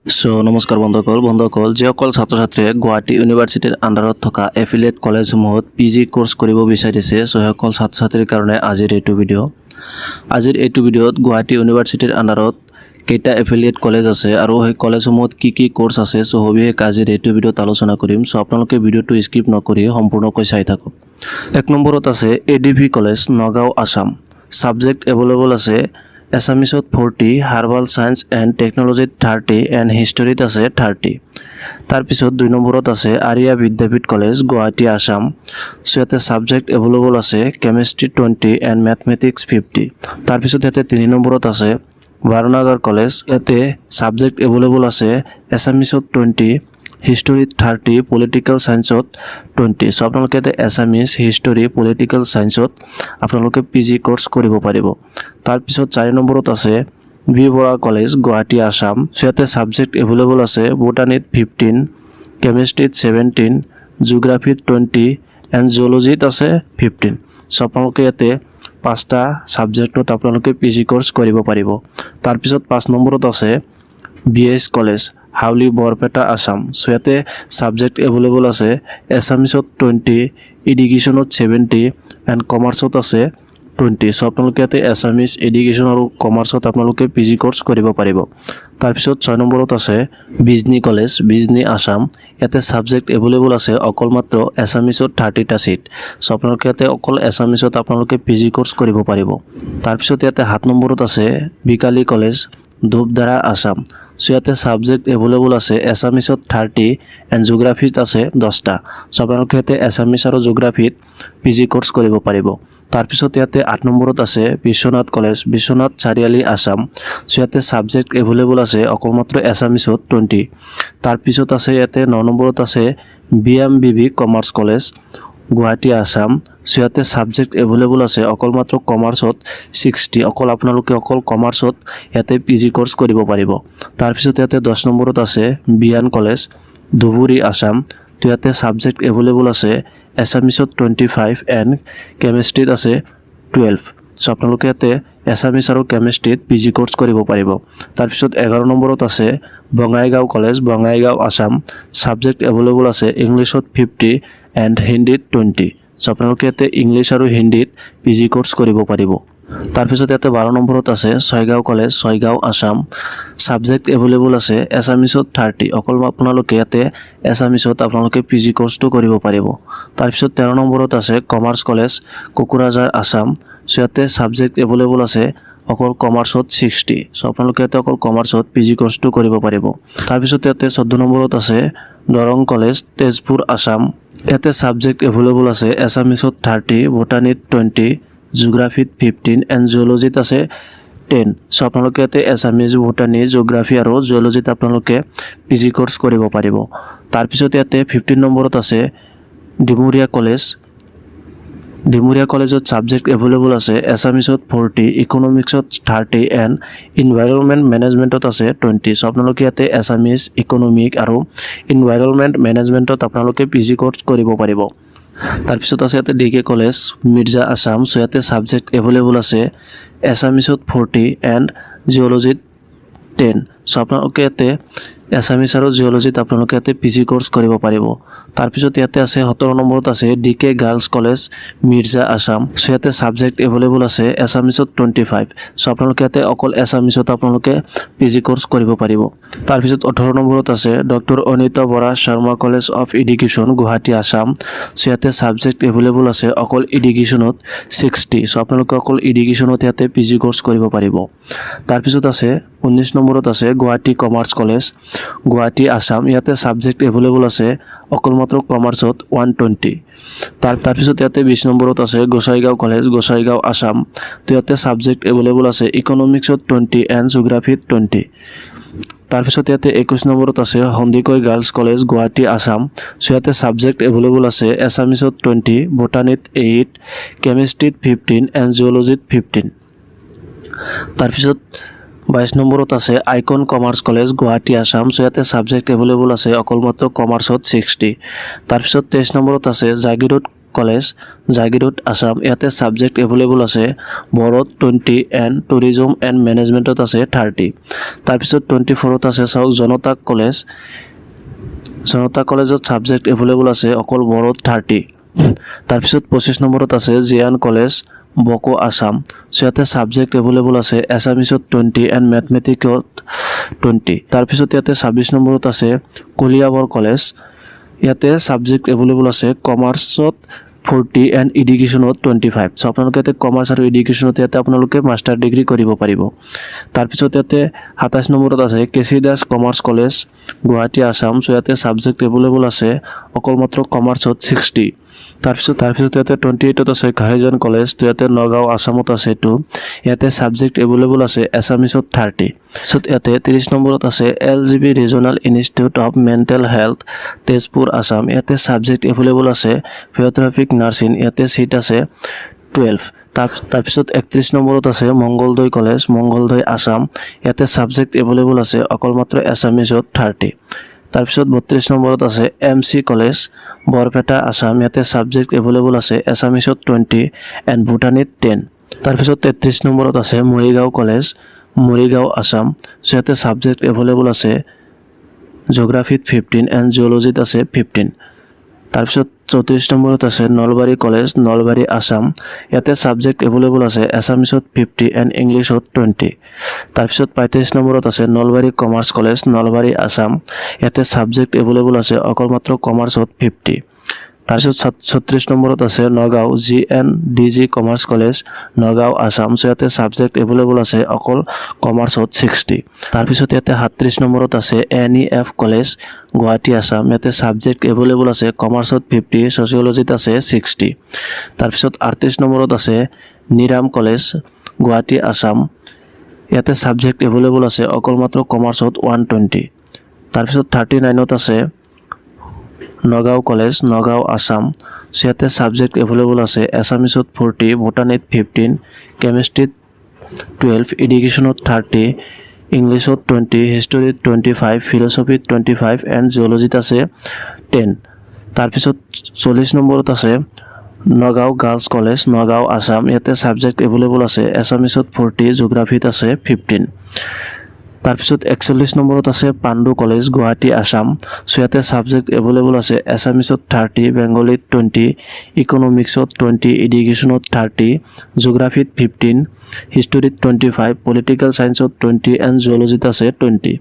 চ' নমস্কাৰ বন্ধুসকল। বন্ধুসকল, যিসকল ছাত্ৰ ছাত্ৰীয়ে গুৱাহাটী ইউনিভাৰ্চিটিৰ আণ্ডাৰত থকা এফিলিয়েট কলেজসমূহত পি জি কোৰ্চ কৰিব বিচাৰিছে, চ' সেইসকল ছাত্ৰ ছাত্ৰীৰ কাৰণে আজিৰ এইটো ভিডিঅ'। আজিৰ এইটো ভিডিঅ'ত গুৱাহাটী ইউনিভাৰ্চিটিৰ আণ্ডাৰত কেইটা এফিলিয়েট কলেজ আছে আৰু সেই কলেজসমূহত কি কি কোৰ্চ আছে, চ' সবিশেষ আজিৰ এইটো ভিডিঅ'ত আলোচনা কৰিম। চ' আপোনালোকে ভিডিঅ'টো স্কিপ নকৰি সম্পূৰ্ণকৈ চাই থাকক। এক নম্বৰত আছে A D V college, Nagaon, Assam. Subject available আছে এছামিছত 40, হাৰ্বাল ছায়েন্স এণ্ড টেকন'লজিত 30 এণ্ড হিষ্টৰীত আছে 30। তাৰপিছত দুই নম্বৰত আছে আৰিয়া বিদ্যাপীঠ কলেজ, গুৱাহাটী, আছাম। চ' ইয়াতে ছাবজেক্ট এভেইলেবল আছে কেমেষ্ট্ৰি 20 এণ্ড মেথমেটিক্স 50। তাৰপিছত ইয়াতে তিনি নম্বৰত আছে বাৰনাগৰ কলেজ। ইয়াতে ছাবজেক্ট এভেইলেবল আছে এছামিছত 20, হিষ্টৰীত 30, পলিটিকেল ছায়েন্সত 20। চ' আপোনালোকে ইয়াতে এছামিছ, হিষ্টৰী, পলিটিকেল ছায়েন্সত আপোনালোকে পি জি কোৰ্চ কৰিব পাৰিব। তাৰপিছত চাৰি নম্বৰত আছে B Bora college, Guwahati, Assam. So' ইয়াতে ছাবজেক্ট এভেইলেবল আছে বোটানিত 15, কেমেষ্ট্ৰিত 17, জিঅ'গ্ৰাফিত 20 এণ্ড জুলজিত আছে 15। চ' আপোনালোকে ইয়াতে পাঁচটা ছাবজেক্টত আপোনালোকে পি জি কোৰ্চ কৰিব পাৰিব। তাৰপিছত পাঁচ নম্বৰত আছে বি এইচ কলেজ, হাউলি, বৰপেটা, আছাম। চ' ইয়াতে ছাবজেক্ট এভেইলেবল আছে এছামিছত 20, এডুকেশ্যনত 70 এণ্ড কমাৰ্চত আছে 20। চ' আপোনালোকে ইয়াতে এছামিছ, এডুকেশ্যন আৰু কমাৰ্চত আপোনালোকে পি জি কোৰ্চ কৰিব পাৰিব। তাৰপিছত ছয় নম্বৰত আছে বিজনী কলেজ, বিজনী, আছাম। ইয়াতে ছাবজেক্ট এভেইলেবল আছে অকল মাত্ৰ এছামিছত 30টা ছিট। চ' আপোনালোকে ইয়াতে অকল এছামিছত আপোনালোকে পি জি কোৰ্চ কৰিব পাৰিব। তাৰপিছত ইয়াতে সাত নম্বৰত আছে বিকালী কলেজ, ধূপধাৰা, আছাম। চ' ইয়াতে ছাবজেক্ট এভেইলেবল আছে এছামিছত 30 এণ্ড জিঅ'গ্ৰাফিত আছে 10টা। চ' আপোনালোকে ইয়াতে এছামিছ আৰু জিঅ'গ্ৰাফিত পি জি কোৰ্চ কৰিব পাৰিব। তাৰপিছত ইয়াতে আঠ নম্বৰত আছে বিশ্বনাথ কলেজ, বিশ্বনাথ চাৰিআলি, আছাম। চ' ইয়াতে ছাবজেক্ট এভেইলেবল আছে অকল মাত্ৰ এছামিছত 20। তাৰপিছত আছে ইয়াতে ন নম্বৰত আছে B M B B commerce college, Guwahati, Assam. চ' ইয়াতে ছাবজেক্ট এভেইলেবল আছে অকল মাত্ৰ কমাৰ্চত 60। অকল আপোনালোকে অকল কমাৰ্চত ইয়াতে পি জি কোৰ্চ কৰিব পাৰিব। তাৰপিছত ইয়াতে 10 নম্বৰত আছে B N college, Dhubri, Assam. তো ইয়াতে ছাবজেক্ট এভেইলেবল আছে এছামিছত 25 এণ্ড কেমেষ্ট্ৰিত আছে 12। চ' আপোনালোকে ইয়াতে এছামিছ আৰু কেমেষ্ট্ৰিত পি জি কোৰ্চ কৰিব পাৰিব। তাৰপিছত 11 নম্বৰত আছে Bongaigaon college, Bongaigaon, Assam. Subject available আছে ইংলিছত 50 এণ্ড হিন্দীত 20। চ' আপোনালোকে ইয়াতে ইংলিছ আৰু হিন্দীত পি জি কোৰ্চ কৰিব পাৰিব। তাৰপিছত ইয়াতে 12 নম্বৰত আছে Chaygaon college, Chaygaon, Assam. Subject available আছে এছামিছত 30। অকল আপোনালোকে ইয়াতে এছামিছত আপোনালোকে পি জি কোৰ্চটো কৰিব পাৰিব। তাৰপিছত 13 নম্বৰত আছে commerce college, Kokrajhar, Assam. So' ইয়াতে ছাবজেক্ট এভেইলেবল আছে অকল কমাৰ্চত 60। চ' আপোনালোকে ইয়াতে অকল কমাৰ্চত পি জি কোৰ্চটো কৰিব পাৰিব। তাৰপিছত ইয়াতে 14 নম্বৰত আছে দৰং কলেজ, তেজপুৰ, আছাম। ইয়াতে ছাবজেক্ট এভেইলেবল আছে এছামিছত 30, বটানীত 20, জিঅ'গ্ৰাফিত 15 এণ্ড জুলজিত আছে 10। চ' আপোনালোকে ইয়াতে এছামিজ, বটানী, জিঅ'গ্ৰাফি আৰু জুলজিত আপোনালোকে পি জি কোৰ্চ কৰিব পাৰিব। তাৰপিছত ইয়াতে 15 নম্বৰত আছে ডিমুৰীয়া কলেজ। ডিমুৰীয়া কলেজত ছাবজেক্ট এভেইলেবল আছে এছামিছত 40, ইকনমিক্সত 30 এণ্ড ইনভাইৰনমেণ্ট মেনেজমেণ্টত আছে 20। চ' আপোনালোকে ইয়াতে এছামিছ, ইকনমিক আৰু ইনভাইৰনমেণ্ট মেনেজমেণ্টত আপোনালোকে পি জি কোৰ্চ কৰিব পাৰিব। তাৰপিছত আছে ইয়াতে ডি কে কলেজ, মিৰ্জা, আছাম। চ' ইয়াতে ছাবজেক্ট এভেইলেবল আছে এছামিছত 40 এণ্ড জুলজিত 10। চ' আপোনালোকে ইয়াতে এছামিছ আৰু জুলজিত আপোনালোকে ইয়াতে পি জি কোৰ্চ কৰিব পাৰিব। তাৰপিছত ইয়াতে আছে 17 নম্বৰত আছে ডি কে girls college, Mirza, Assam. So' ইয়াতে ছাবজেক্ট এভেইলেবল আছে এছামিছত 25। চ' আপোনালোকে ইয়াতে অকল এছামিছত আপোনালোকে পি জি কোৰ্চ কৰিব পাৰিব। তাৰপিছত 18 নম্বৰত আছে doctor Anita Bora Sharma college of education, Guwahati, Assam. চ' ইয়াতে ছাবজেক্ট এভেইলেবল আছে অকল এডুকেশ্যনত 60। চ' আপোনালোকে অকল এডুকেশ্যনত ইয়াতে পি জি কোৰ্চ কৰিব পাৰিব। তাৰপিছত আছে 19 নম্বৰত আছে গুৱাহাটী কমাৰ্চ কলেজ, গুৱাহাটী, আছাম। ইয়াতে ছাবজেক্ট এভেইলেবল আছে অকল মাত্ৰ কমাৰ্চত 120। তাৰপিছত ইয়াতে 20 নম্বৰত আছে গোসাইগাঁও কলেজ, গোসাইগাঁও, আছাম। তো ইয়াতে ছাবজেক্ট এভেইলেবল আছে ইকনমিক্সত 20 এণ্ড জিঅ'গ্ৰাফিত 20। তাৰপিছত ইয়াতে 21 নম্বৰত আছে Sandikoi girls college, Guwahati, Assam. So' ইয়াতে ছাবজেক্ট এভেইলেবল আছে এছামিছত 20, বটানীত 8, কেমেষ্ট্ৰিত 15 এণ্ড জুলজিত 15। তাৰপিছত 22 নম্বৰত আছে icon commerce college, Guwahati, Assam. So' ইয়াতে ছাবজেক্ট এভেইলেবল আছে অকল মাত্ৰ কমাৰ্চত 60। তাৰপিছত 23 নম্বৰত আছে জাগিৰোড কলেজ, জাগিৰোড, আছাম। ইয়াতে ছাবজেক্ট এভেইলেবল আছে বড়োত 20 এণ্ড টুৰিজম এণ্ড মেনেজমেণ্টত আছে 30। তাৰপিছত 24ত আছে চাওক জনতা কলেজ। জনতা কলেজত ছাবজেক্ট এভেইলেবল আছে অকল বড়োত 30। তাৰপিছত 25 নম্বৰত আছে জিয়ান কলেজ, বকো, আছাম। চ' ইয়াতে ছাবজেক্ট এভেইলেবল আছে এছামিছত 20 এণ্ড মেথমেটিকত 20। তাৰপিছত ইয়াতে 26 নম্বৰত আছে কলিয়াবৰ কলেজ। ইয়াতে ছাবজেক্ট এভেইলেবল আছে কমাৰ্চত 40 এণ্ড এডুকেশ্যনত 25। চ' আপোনালোকে ইয়াতে কমাৰ্চ আৰু এডুকেশ্যনত ইয়াতে আপোনালোকে মাষ্টাৰ ডিগ্ৰী কৰিব পাৰিব। তাৰপিছত ইয়াতে 27 নম্বৰত আছে K C Das commerce college, Guwahati, Assam. So' ইয়াতে ছাবজেক্ট এভেইলেবল আছে অকল মাত্ৰ কমাৰ্চত 60। তাৰপিছত ইয়াতে 28ত আছে ঘাৰিজান কলেজ। তো ইয়াতে নগাঁও, আছামত আছে এইটো। ইয়াতে ছাবজেক্ট এভেইলেবল আছে এছামিছত 30। তাৰপিছত ইয়াতে 30 নম্বৰত আছে L G B regional institute of mental health, Tezpur, Assam. ইয়াতে ছাবজেক্ট এভেইলেবল আছে ফিজিঅ'থেৰাপিক নাৰ্ছিং। ইয়াতে ছিট আছে 12। তাৰপিছত 31 নম্বৰত আছে মংগলদৈ কলেজ, মংগলদৈ, আছাম। ইয়াতে ছাবজেক্ট এভেইলেবল আছে অকল মাত্ৰ এছামিছত 30। তাৰপিছত 32 নম্বৰত আছে M C college, Barpeta, Assam. ইয়াতে ছাবজেক্ট এভেইলেবল আছে এছামিছত 20 এণ্ড বটানীত 10। তাৰপিছত 33 নম্বৰত আছে মৰিগাঁও কলেজ, মৰিগাঁও, আছাম। চ' ইয়াতে ছাবজেক্ট এভেইলেবল আছে জিঅ'গ্ৰাফিত 15 এণ্ড জিঅ'লজিত আছে 15। তাৰপিছত 34 নম্বৰত আছে নলবাৰী কলেজ, নলবাৰী, আছাম। ইয়াতে ছাবজেক্ট এভেইলেবল আছে এছামিছত 50 এণ্ড ইংলিছত 20। তাৰপিছত 35 নম্বৰত আছে নলবাৰী কমাৰ্চ কলেজ, নলবাৰী, আছাম। ইয়াতে ছাবজেক্ট এভেইলেবল আছে অকল মাত্ৰ কমাৰ্চত 50। তাৰপিছত 36 নম্বৰত আছে Nagaon G N D G commerce college, Nagaon, Assam. চ' ইয়াতে ছাবজেক্ট এভেইলেবল আছে অকল কমাৰ্চত 60। তাৰপিছত ইয়াতে 37 নম্বৰত আছে N E F college, Guwahati, Assam. ইয়াতে ছাবজেক্ট এভেইলেবল আছে কমাৰ্চত 50, ছ'চিয়লজিত আছে 60। তাৰপিছত 38 নম্বৰত আছে নিৰাম কলেজ, গুৱাহাটী, আছাম। ইয়াতে ছাবজেক্ট এভেইলেবল আছে অকল মাত্ৰ কমাৰ্চত 120। তাৰপিছত 39ত আছে নগাঁও কলেজ, নগাঁও, আছাম। চ' ইয়াতে ছাবজেক্ট এভেইলেবল আছে এছামিছত 40, বটানীত 15, কেমেষ্ট্ৰিত 12, এডুকেশ্যনত 30, ইংলিছত 20, হিষ্টৰীত 25, ফিলচফিত 25 এণ্ড জিঅ'লজিত আছে 10। তাৰপিছত 40 নম্বৰত আছে নগাঁও গাৰ্লছ কলেজ, নগাঁও, আছাম। ইয়াতে ছাবজেক্ট এভেইলেবল আছে এছামিছত 40, জিঅ'গ্ৰাফিত আছে 15। তাৰপিছত 41 নম্বৰত আছে পাণ্ডু কলেজ, গুৱাহাটী, আছাম। চ' ইয়াতে ছাবজেক্ট এভেইলেবল আছে এছামিছত 30, বেংগলীত 20, ইকনমিক্সত 20, এডুকেশ্যনত 30, জিঅ'গ্ৰাফিত 15, হিষ্টৰীত 25, পলিটিকেল ছায়েন্সত 20 এণ্ড জিঅ'লজিত আছে 20।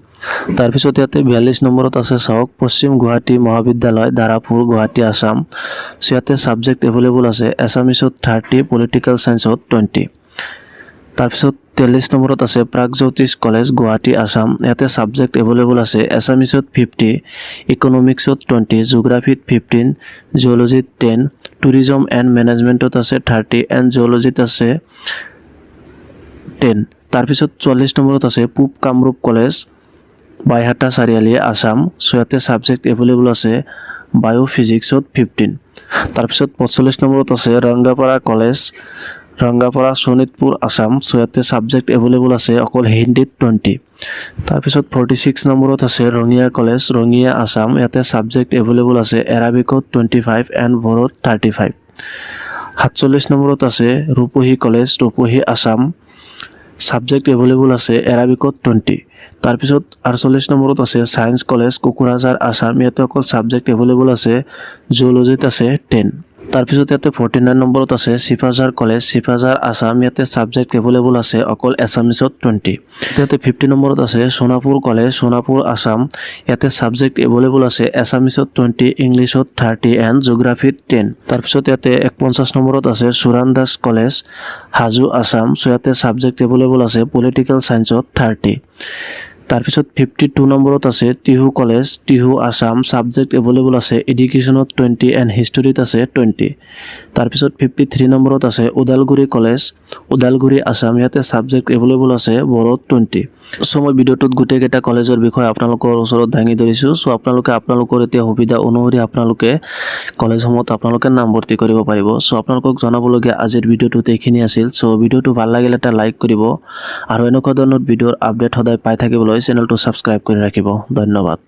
তাৰপিছত ইয়াতে 42 নম্বৰত আছে চাওক পশ্চিম গুৱাহাটী মহাবিদ্যালয়, দাৰাপুৰ, গুৱাহাটী, আছাম। চ' ইয়াতে ছাবজেক্ট এভেইলেবল আছে এছামিছত 30, পলিটিকেল ছায়েন্সত 20। তাৰপিছত 43 নম্বৰত আছে প্ৰাগজ্যোতিষ কলেজ, গুৱাহাটী, আছাম। ইয়াতে ছাবজেক্ট এভেইলেবল আছে এছামিছত 50, ইকনমিক্সত 20, জিঅ'গ্ৰাফিত 15, জিঅ'লজিত 10, টুৰিজম এণ্ড মেনেজমেণ্টত আছে 30 এণ্ড জিঅ'লজিত আছে 10। তাৰপিছত 44 নম্বৰত আছে পূব কামৰূপ কলেজ, বাইহাটা চাৰিআলি, আছাম। চ' ইয়াতে ছাবজেক্ট এভেইলেবল আছে বায়' ফিজিক্সত 15। তাৰপিছত 45 নম্বৰত আছে ৰংগাপাৰা কলেজ, ৰংগাপাৰা, শোণিতপুৰ, আছাম। চ' ইয়াতে ছাবজেক্ট এভেইলেবল আছে অকল হিন্দীত 20। তাৰপিছত 46 নম্বৰত আছে ৰঙিয়া কলেজ, ৰঙিয়া, আছাম। ইয়াতে ছাবজেক্ট এভেইলেবল আছে এৰাবিকত 25 এণ্ড বড়োত 35। 47 নম্বৰত আছে ৰূপহী কলেজ, ৰূপহী, আছাম। ছাবজেক্ট এভেইলেবল আছে এৰাবিকত 20। তাৰপিছত 48 নম্বৰত আছে ছায়েন্স কলেজ, কোকৰাঝাৰ, আছাম। ইয়াতে অকল ছাবজেক্ট এভেইলেবল আছে জুঅ'লজিত আছে 10। তাৰপিছত ইয়াতে 49 নম্বৰত আছে চিপাঝাৰ কলেজ, চিপাঝাৰ, আছাম। ইয়াতে ছাবজেক্ট এভেইলেবল আছে অকল এছামিছত 20। ইয়াতে 50 নম্বৰত আছে সোণাপুৰ কলেজ, সোণাপুৰ, আছাম। ইয়াতে ছাবজেক্ট এভেইলেবল আছে এছামিছত 20, ইংলিছত 30 এণ্ড জিঅ'গ্ৰাফিত 10। তাৰপিছত ইয়াতে 49 নম্বৰত আছে চুৰাণ দাস কলেজ, হাজো, আছাম। চ' ইয়াতে ছাবজেক্ট এভেইলেবল আছে পলিটিকেল ছায়েন্সত 30। তাৰপিছত 52 নম্বৰত আছে Tihu college, Tihu, Assam. Subject available আছে এডুকেশ্যনত 20 এণ্ড হিষ্টৰীত আছে 20। তাৰপিছত 53 নম্বৰত আছে ওদালগুৰি কলেজ, ওদালগুৰি, আছাম। ইয়াতে ছাবজেক্ট এভেইলেবল আছে বড়োত 20। চ' মই ভিডিঅ'টোত গোটেইকেইটা কলেজৰ বিষয়ে আপোনালোকৰ ওচৰত দাঙি ধৰিছোঁ। চ' আপোনালোকে আপোনালোকৰ এতিয়া সুবিধা অনুসৰি আপোনালোকে কলেজসমূহত আপোনালোকে নামভৰ্তি কৰিব পাৰিব। চ' আপোনালোকক জনাবলগীয়া আজিৰ ভিডিঅ'টোত এইখিনি আছিল। চ' ভিডিঅ'টো ভাল লাগিলে এটা লাইক কৰিব আৰু এনেকুৱা ধৰণৰ ভিডিঅ'ৰ আপডেট সদায় পাই থাকিবলৈ চেনেলটো ছাবস্ক্ৰাইব কৰি ৰাখিব। ধন্যবাদ।